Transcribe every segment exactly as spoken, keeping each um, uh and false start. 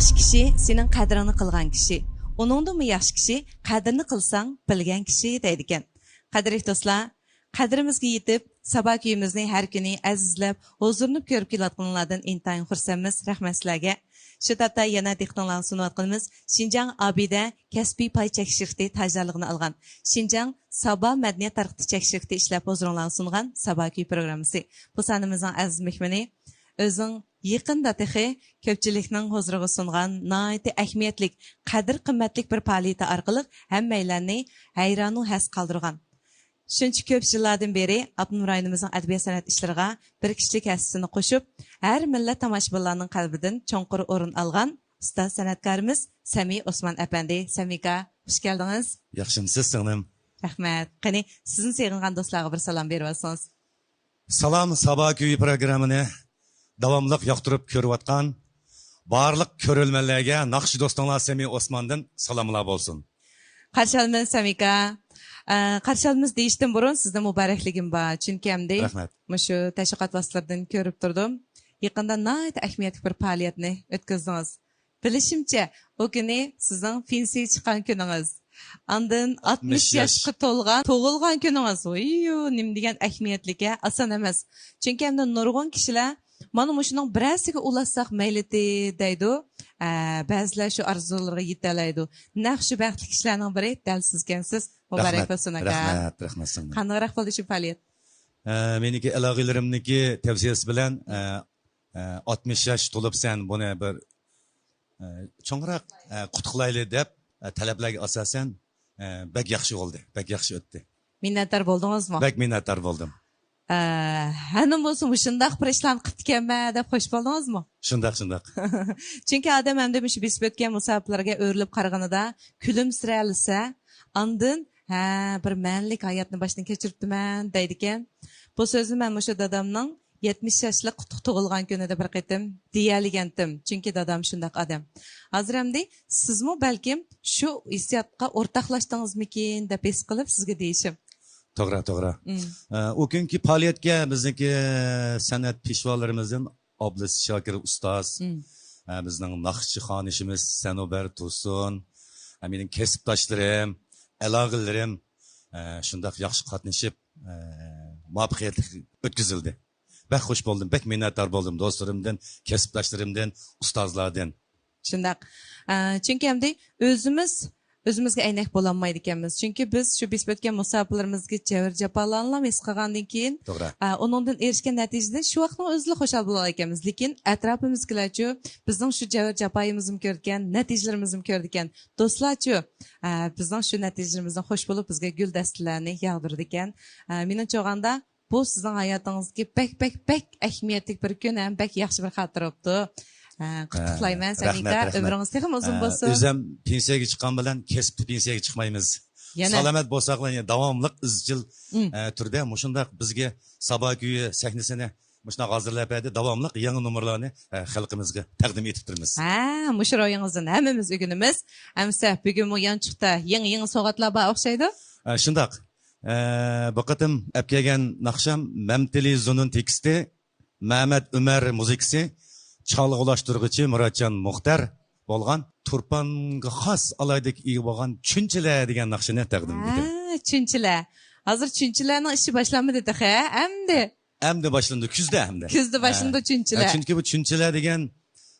ياخشى كىشى سېنىڭ قەدرىڭنى قىلغان كىشى، ئۇنىڭدىنمۇ ياخشى كىشى قەدرىنى قىلساڭ بىلگەن كىشى دەيدىكەن. قەدىرلىك دوستلار، قەدرىمىزگە يېتىپ، سابا كۈيىمىزنى ھەر كۈنى ئەزىزلەپ، ھۇزۇرلىنىپ كۆرۈپ كېلىۋاتقىنىڭلاردىن ئىنتايىن خۇرسەنمىز. رەھمەت سىلەرگە. شۇ تاپتا يەنە دىققىتىڭلارغا سۇنۇۋاتقىنىمىز شىنجاڭ ئابىدە كەسپىي پاي چەك شىركىتى تاجدارلىقىنى ئالغان شىنجاڭ سابا مەدەنىيەت تارقىتىش چەك شىركىتى ئىشلەپ ھۇزۇرۇڭلارغا سۇنغان سابا كۈي پروگراممىسى. بۇ سانىمىزنىڭ ئەزىز مېھمىنى ئۆزىڭ يېقىندا تېخى كۆپچىلىكنىڭ ھۇزۇرىغا سۇنغان ناھايىتى ئەھمىيەتلىك، قەدىر-قىممەتلىك بىر پائالىيىتى ئارقىلىق ھەممەيلەننى ھەيرانۇ ھەس قالدۇرغان. شۇنچە كۆپ يىللاردىن بېرى ئاپتونوم رايونىمىزنىڭ ئەدەبىيات-سەنئەت ئىشلىرىغا بىر كىشىلىك ھەسسىسىنى قوشۇپ، ھەر مىللەت تاماشىبىنلارنىڭ قەلبىدىن چوڭقۇر ئورۇن ئالغان ئۇستاز سەنئەتكارىمىز سەمى ئوسمان ئەپەندى. سەمى ئاكا، خۇش كەلدىڭىز. ياخشىمسىز، سىڭلىم؟ رەھمەت. قېنى، سىزنى سېغىنغان دوستلارغا بىر سالام بېرىۋالسىڭىز. سالام، سابا كۈيى پروگراممىنى داۋاملىق ياقتۇرۇپ كۆرۈۋاتقان بارلىق كۆرۈرمەنلەرگە ناخشا دوستۇڭلار سەمى ئوسماندىن سالاملار بولسۇن. قارشى ئالىمىز سەمى ئاكا. ئە، قارشى ئالىمىز دېيىشتىن بۇرۇن سىزدىن مۇبارەكلىكىم بار. چۈنكى ئەمدى رەھمەت. مۇشۇ تەشۋىقات ۋاسىتىلىرىدىن كۆرۈپ تۇردۇم. يېقىندا ناھايىتى ئەھمىيەتلىك بىر پائالىيەتنى ئۆتكۈزدىڭىز. بىلىشىمچە، ئۇ كۈنى سىزنىڭ پېنسىيەگە چىققان كۈنىڭىز. ئاندىن ئاتمىش ياشقا تولغان، تۇغۇلغان كۈنىڭىز. ۋىييۇ، نېمە دېگەن ئەھمىيەتلىك ھە، ئاسان ئەمەس. چۈنكى ئەمدى نۇرغۇن كىشىلەر مانا مۇشۇنىڭ بىرەرسىگە ئۇلاتساق مەيلىتى دەيدۇ. ئە، بەزىلەر شۇ ئارزۇلىرىغا يېتەلەيدۇ. نەق شۇ بەختلىك كىشىلەرنىڭ بىرى دەل سىزكەنسىز. مۇبارەك بولسۇن ئاكا. رەھمەت، رەھمەت سىڭلىم. قانداقراق بولدى شۇ پائالىيەت؟ ئە، مېنىڭكى ئالاقىلىرىمنىڭكى تەۋسىيەسى بىلەن، ئە، ئە، ئاتمىش ياش تولۇپسەن، بۇنى بىر، ئە، چوڭراق، ئە، قۇتلۇقلايلى دەپ، ئە، تەلەپلەرگە ئاساسەن، ئە، بەك ياخشى بولدى، بەك ياخشى ئۆتتى. مىننەتدار بولدىڭىزمۇ؟ بەك مىننەتدار بولدۇم. ئە، ھەنە بولسا مۇشۇنداق بىر ئىشلارنى قىپتىكەنمەن دەپ خوش بولدىڭىزمۇ؟ شۇنداق، شۇنداق. چۈنكى ئادەم ئەمدى مۇشۇ بېسىپ ئۆتكەن مۇساپىلەرگە ئۆرۈلۈپ قارىغىنىدا كۈلۈمسىرەلىسە، ئاندىن، ھە، بىر مەنىلىك ھاياتنى باشتىن كەچۈرۈپتىمەن دەيدىكەن. بۇ سۆزنى مەن مۇشۇ دادامنىڭ يەتمىش ياشلىق قۇتلۇق تۇغۇلغان كۈنىدە بىر قېتىم دېيەلىگەنتىم. چۈنكى دادام شۇنداق ئادەم. ھازىر ئەمدى سىزمۇ بەلكىم شۇ ھېسسىياتقا ئورتاقلاشتىڭىزمىكىن دەپ ھېس قىلىپ سىزگە دېيىشىم. توغرا، توغرا. مم. ئە، ئۇ كۈنكى پائالىيەتكە بىزنىڭكى سەنئەت پېشۋالىرىمىزدىن ئابلىز شاكىر ئۇستاز، مم. ئە، بىزنىڭ ناخشىچى خانىشىمىز سەنۇبەر تۇرسۇن، ئە، مېنىڭ كەسىپداشلىرىم، ئالاقىلىرىم، ئە، شۇنداق ياخشى قاتنىشىپ، ئە، مۇۋەپپەقىيەتلىك ئۆتكۈزۈلدى. بەك خوش بولدۇم، بەك مىننەتدار بولدۇم دوستلىرىمدىن، كەسىپداشلىرىمدىن، ئۇستازلاردىن. شۇنداق. ئە، چۈنكى ئەمدى ئۆزىمىز ئۆزىمىزگە ئەينەك بولالمايدىكەنمىز. چۈنكى بىز شۇ بېسىپ ئۆتكەن مۇساپىلىرىمىزگە جەۋر جاپالارنىلا ھېس قىلغاندىن كېيىن، توغرا. ئە، ئۇنىڭدىن ئېرىشكەن نەتىجىدىن شۇ ۋاقىتنىڭ ئۆزىدىلا خۇشال بولالايكەنمىز. لېكىن ئەتراپىمىزدىكىلەرچۇ، بىزنىڭ شۇ جەۋر جاپايىمىزنىمۇ كۆرىدىكەن، نەتىجىلىرىمىزنىمۇ كۆرىدىكەن. دوستلارچۇ، ئە، بىزنىڭ شۇ نەتىجىلىرىمىزدىن خوش بولۇپ، بىزگە گۈل دەستىلەرنى ياغدۇرىدىكەن. ئە، مېنىڭچە ئالغاندا، بۇ سىزنىڭ ھاياتىڭىزدىكى بەك، بەك، بەك ئەھمىيەتلىك بىر كۈن ھەم بەك ياخشى بىر خاتىرە بوپتۇ. ئە، قۇتلۇقلايمەن، ھە، سەمى ئاكا. رەھمەت، رەھمەت. ئۆمرىڭىز تېخىمۇ ئۇزۇن ئە، بولسۇن. ئۆزەم پېنسىيەگە چىققان بىلەن كەسىپتە پېنسىيەگە چىقمايمىز. يەنە سالامەت بولساقلا، يەنە داۋاملىق ئىزچىل، مم. ئە، تۈردە مۇشۇنداق بىزگە سابا كۈيى سەھنىسىنى مۇشۇنداق ھازىرلاپ بەردى. داۋاملىق يېڭى نومۇرلارنى، ئە، خەلقىمىزگە تەقدىم ئېتىپ تۇرىمىز. ھە، مۇشۇ روھىڭىزدىن ھەممىمىز ئۆگىنىمىز. ئەمىسە بۈگۈنمۇ يانچۇقتا يېڭى، يېڭى سوۋغاتلار بار ئوخشايدۇ. ئە، شۇنداق. ئە، بۇ قېتىم ئەپ كەلگەن ناخشام مەمتىلى زۇنۇن تېكىستى، مەمەت ئۆمەر مۇزىكىسى، چالغۇلاشتۇرغۇچى مۇراتجان مۇختەر بولغان تۇرپانغا خاس ئالاھىدىلىككە ئىگە بولغان چۈنچىلە دېگەن ناخشىنى تەقدىم ئېتىمەن. ھە، چۈنچىلە. ھازىر چۈنچىلەنىڭ ئىشى باشلانمىدى تېخى، ھە؟ ئەمدى. ئەمدى باشلىنىدۇ، كۈزدە ئەمدى. كۈزدە باشلىنىدۇ ھە. چۈنچىلە. ھە، چۈنكى بۇ چۈنچىلە دېگەن،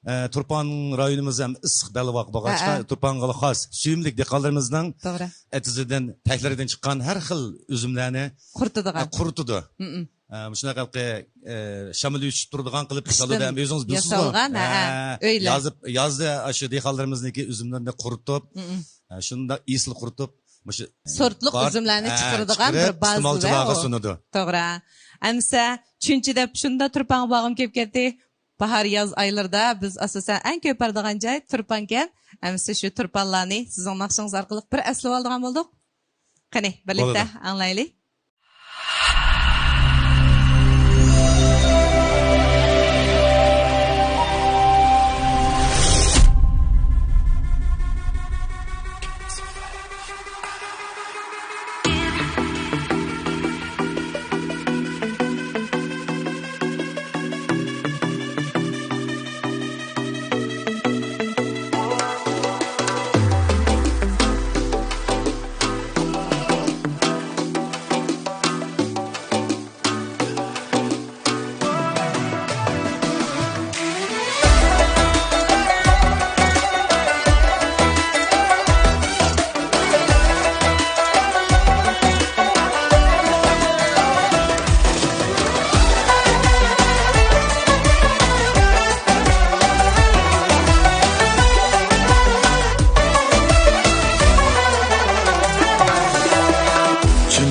ئە، تۇرپان رايونىمىزدا ھەم ئىسسىق بەلباغ بولغاچقا، ھە، ھە. تۇرپانغا خاس سۆيۈملۈك دېھقانلىرىمىزنىڭ توغرا. ئېتىزىدىن، تەكلىرىدىن چىققان ھەر خىل ئۈزۈملەرنى قۇرۇتىدىغان. ئە، قۇرۇتىدۇ. مم. ئە، مۇشۇنداق ھېلىقى، ئە، شامىلى ئۇچۇپ تۇرىدىغان قىلىپ قىشتىن سالىدۇ ھەم ئۆزىڭىز بىلىسىزغۇ. ياسالغان، ھە، ھە، ھە. ئۆيلەر. يازدا، يازدا ئاشۇ دېھقانلىرىمىزنىڭكى ئۈزۈملىرىنى قۇرۇتۇپ، مم. ئە، شۇنداق ئېسىل قۇرۇتۇپ، مۇشۇ سورتلۇق ئۈزۈملەرنى ھە، چىقىرىدىغان چىقىرىپ، بىر بازىدا ئىستېمالچىلارغا ئۇ. سۇنىدۇ. توغرا. ئەمىسە چۈنچى دەپ شۇنداق تۇرپانغا بارغۇم كېلىپ كەتتى. باھار، ياز ئايلىرىدا بىز ئاساسەن ئەڭ كۆپ بارىدىغان جاي تۇرپانكەن. ئەمىسە شۇ تۇرپانلارنى سىزنىڭ ناخشىڭىز ئارقىلىق بىر ئەسلىۋالىدىغان بولدۇق. قېنى، بىرلىكتە بولىدۇ. ئاڭلايلى.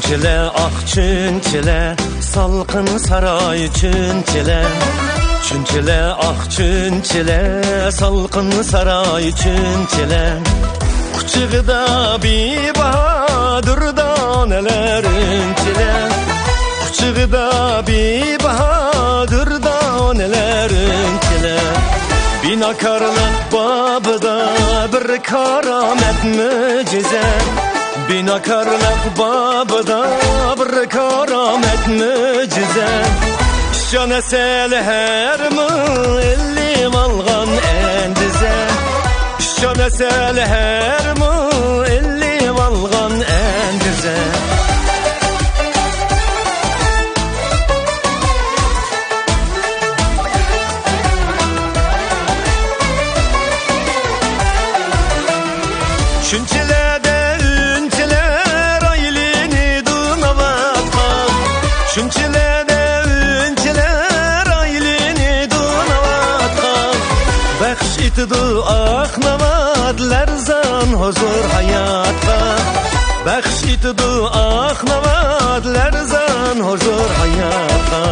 چۈنچىلە، ئاق چۈنچىلە، سالقىن ساراي چۈنچىلە. چۈنچىلە، ئاق چۈنچىلە، سالقىن ساراي چۈنچىلە. قۇچىقىدا بىباھا دۇردانىلەر ئۈنچىلە. قۇچىقىدا بىباھا دۇردانىلەر ئۈنچىلە. بىناكارلىق بابىدا بىر كارامەت مۆجىزە. بىناكارلىق بابىدا بىر كارامەت مۆجىزە. ئىشان ئەسەل ھەرمۇ ئېلىۋالغان ئەندىزە. ئىشان ئەسەل ھەرمۇ ئېلىۋالغان ئەندىزە. شۇنچىلەردە ئۈنچىلەر ئايلىنىدۇ ناۋاتقا. شۇنچىلەردە ئۈنچىلەر ئايلىنىدۇ ناۋاتقا. بەخش ئېتىدۇ ئاق ناۋات لەرزان ھۇزۇر ھاياتقا. بەخش ئېتىدۇ ئاق ناۋات لەرزان ھۇزۇر ھاياتقا.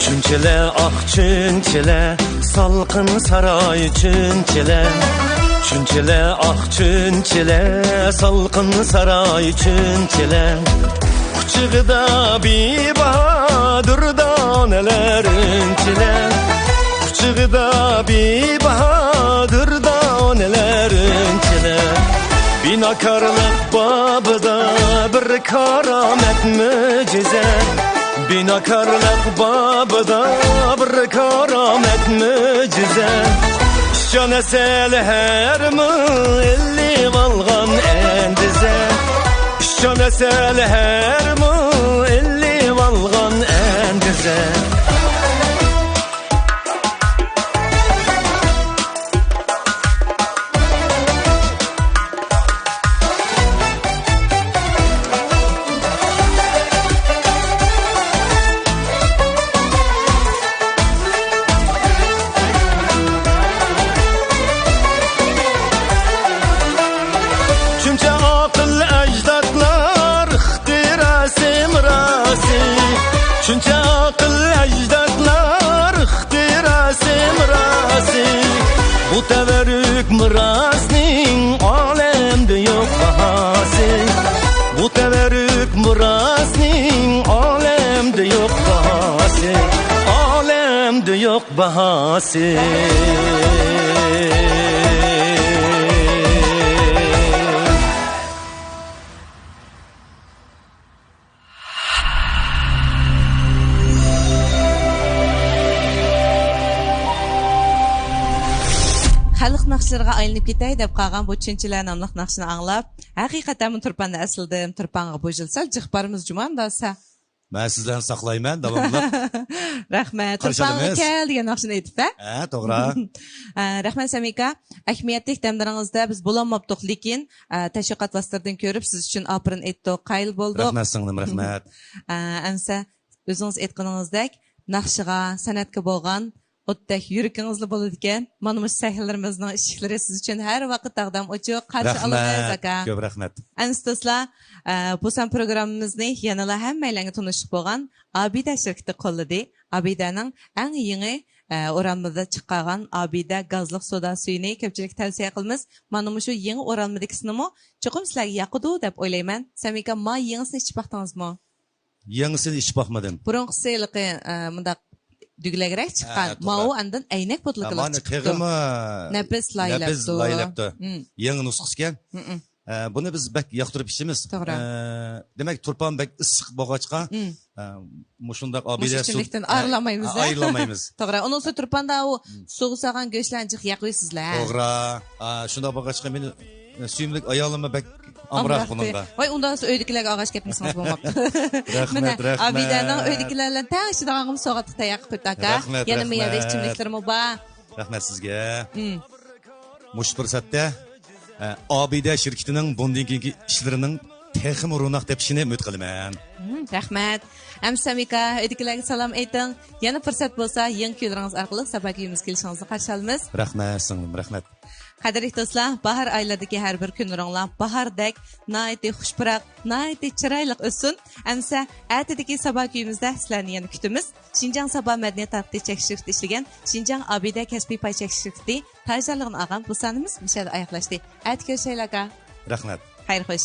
چۈنچىلە، ئاق چۈنچىلە، سالقىن ساراي چۈنچىلە. چۈنچىلە، ئاق چۈنچىلە، سالقىن ساراي چۈنچىلە. قۇچىقىدا بىباھا دۇردانىلەر ئۈنچىلە. قۇچىقىدا بىباھا دۇردانىلەر ئۈنچىلە. بىناكارلىق بابىدا بىر كارامەت مۆجىزە. بىناكارلىق بابىدا بىر كارامەت مۆجىزە. ئىشان ئەسەل ھەرمۇ ئېلىۋالغان ئەندىزە. ئىشان ئەسەل ھەرمۇ ئېلىۋالغان ئەندىزە. شۇنچە ئاقىل ئەجدادلار ئىختىراسى مىراسى. شۇنچە ئاقىل ئەجدادلار ئىختىراسى مىراسى. بۇ تەۋەررۈك مىراسنىڭ ئالەمدە يوق باھاسى. بۇ تەۋەررۈك مىراسنىڭ ئالەمدە يوق باھاسى. ئالەمدە يوق باھاسى. خەلق ناخشىلىرىغا ئايلىنىپ كېتەي دەپ قالغان بۇ چۈنچىلەر ناملىق ناخشىنى ئاڭلاپ، ھەقىقەتەنمۇ تۇرپاننى ئەسلىدىم. تۇرپانغا بۇ يىل سەل جىق بارىمىز جۇمۇ ئەمدى دېسە. مەن سىزلەرنى ساقلايمەن داۋاملىق. رەھمەت. قارشى تۇرپانغا ئالىمىز. كەل دېگەن ناخشىنى ئېيتىپ، ھە؟ ھە، توغرا. ئە، رەھمەت سەمىكا. ئەھمىيەتلىك دەملىرىڭىزدە بىز بولالماپتۇق، لېكىن، ئە، تەشۋىقات ۋاسىتىلىرىدىن كۆرۈپ سىز ئۈچۈن ئاپىرىن ئېيتتۇق، قايىل بولدۇق. رەھمەت سىڭلىم، رەھمەت. ئە، ئەمسە ئۆزىڭىز ئېيتقىنىڭىزدەك ناخشىغا، سەنئەتكە بولغان ئوتتەك يۈرىكىڭىزلا بولىدىكەن. مانا مۇشۇ سەھنىلىرىمىزنىڭ ئىشىكلىرى سىز ئۈچۈن ھەر ۋاقىت داغدام ئوچۇق، قارشى ئالىمىز، رەھمەت، ئاكا. كۆپ رەھمەت. ئەمىسە دوستلار، ئە، بۇ سان پروگراممىمىزنى يەنىلا ھەممەيلەنگە تونۇشلۇق بولغان ئابىدە شىركىتى قوللىدى. ئابىدەنىڭ ئەڭ يېڭى، ئە، ئورالمىدا چىقارغان ئابىدە گازلىق سودا سۈيىنى كۆپچىلىككە تەۋسىيە قىلىمىز. مانا مۇشۇ يېڭى ئورالمىدىكىسىنىمۇ چوقۇم سىلەرگە ياقىدۇ دەپ ئويلايمەن. سەمىكا، ما يېڭىسىنى ئىچىپ باقتىڭىزمۇ؟ يېڭىسىنى ئىچىپ باقمىدىم. بۇرۇنقىسى ھېلىقى، ئە، مۇنداق دۈگىلەكرەك چىققان. ھە، توغرا. ماۋۇ ئاندىن ئەينەك بوتۇلكىلىق چىقىپتۇ. تېخىمۇ نەپىس لايىھەلەپتۇ. نەپىس لايىھەلەپتۇ. مم. يېڭى نۇسخىسىكەن. مم. ئە، بۇنى بىز بەك ياقتۇرۇپ ئىچىمىز. توغرا. ئە، دېمەك، تۇرپان بەك ئىسسىق بولغاچقا، مم. ئە، مۇشۇنداق مۇشۇ ئابىدە سۇ-، ئىچىملىكتىن ئە، ئايرىلالمايمىز، ئە، ئايرىلالمايمىز. توغرا. ئۇنىڭ ئۈستىگە تۇرپاندا ئۇ مم. سۇغا سالغان گۆشلەرنى جىق يەپ قويىسىزلەر. توغرا. ئا، شۇنداق بولغاچقا مېنى، ئە، سۆيۈملۈك ئايالىممۇ بەك ئامراق بۇنىڭغا. ۋاي، ئۇنداق ئۆيدىكىلەرگە ئالغاچ كەتمىسىڭىز بولماپتۇ. رەھمەت، مانا، رەھمەت. ئابىدەنىڭ ئۆيدىكىلەر بىلەن تەڭ ئىچىدىغان سوۋغاتلىق تەييار قىلىپ قويۇپتۇ، ئاكا. رەھمەت، يەنە مۇ يەردە رەھمەت. ئىچىملىكلىرىمۇ بار. رەھمەت سىزگە. مم. مۇشۇ پۇرسەتتە، ئە، ئابىدە شىركىتىنىڭ بۇندىن كېيىنكى ئىشلىرىنىڭ تېخىمۇ روناق تېپىشىنى ئۈمىد قىلىمەن. مم، رەھمەت. ئەمسەم ئاكا، ئۆيدىكىلەرگە سالام ئېيتىڭ. يەنە پۇرسەت بولسا، يېڭى كۈيلىرىڭىز ئارقىلىق سابا كۈيىمىزگە كېلىشىڭىزنى قارشى ئالىمىز. رەھمەت، سىڭلىم، رەھمەت. قەدىرلىك دوستلار، باھار ئايلىرىدىكى ھەر بىر كۈنلىرىڭلار باھاردەك ناھايىتى خۇش پۇراق، ناھايىتى چىرايلىق ئۆتسۇن. ئەمسە ئەتىدىكى سابا كۈيىمىزدە سىلەرنى يەنە كۈتىمىز. شىنجاڭ سابا مەدەنىيەت تارقىتىش چەكلىك شىركىتىدە ئىشلىگەن شىنجاڭ ئابىدە كەسپىي پاي چەكلىك شىركىتى تاجدارلىقىنى ئالغان بۇ سانىمىز مۇشۇ يەردە ئاياغلاشتى. ئەتە كۆرۈشەيلى ئاكا. رەھمەت. خەير خوش.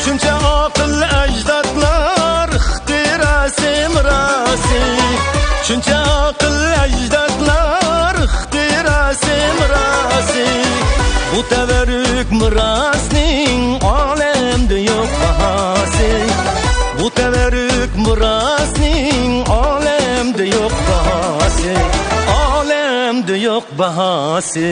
شۇنچە ئاقىل ئەجدادلار ئىختىراسى مىراسى، شۇنچە ئاقىل ئەجدادلار ئىختىراسى مىراسى. بۇ تەۋەررۈك مىراسنىڭ ئالەمدە يوق باھاسى. بۇ تەۋەررۈك مىراسنىڭ ئالەمدە يوق باھاسى. ئالەمدە يوق باھاسى.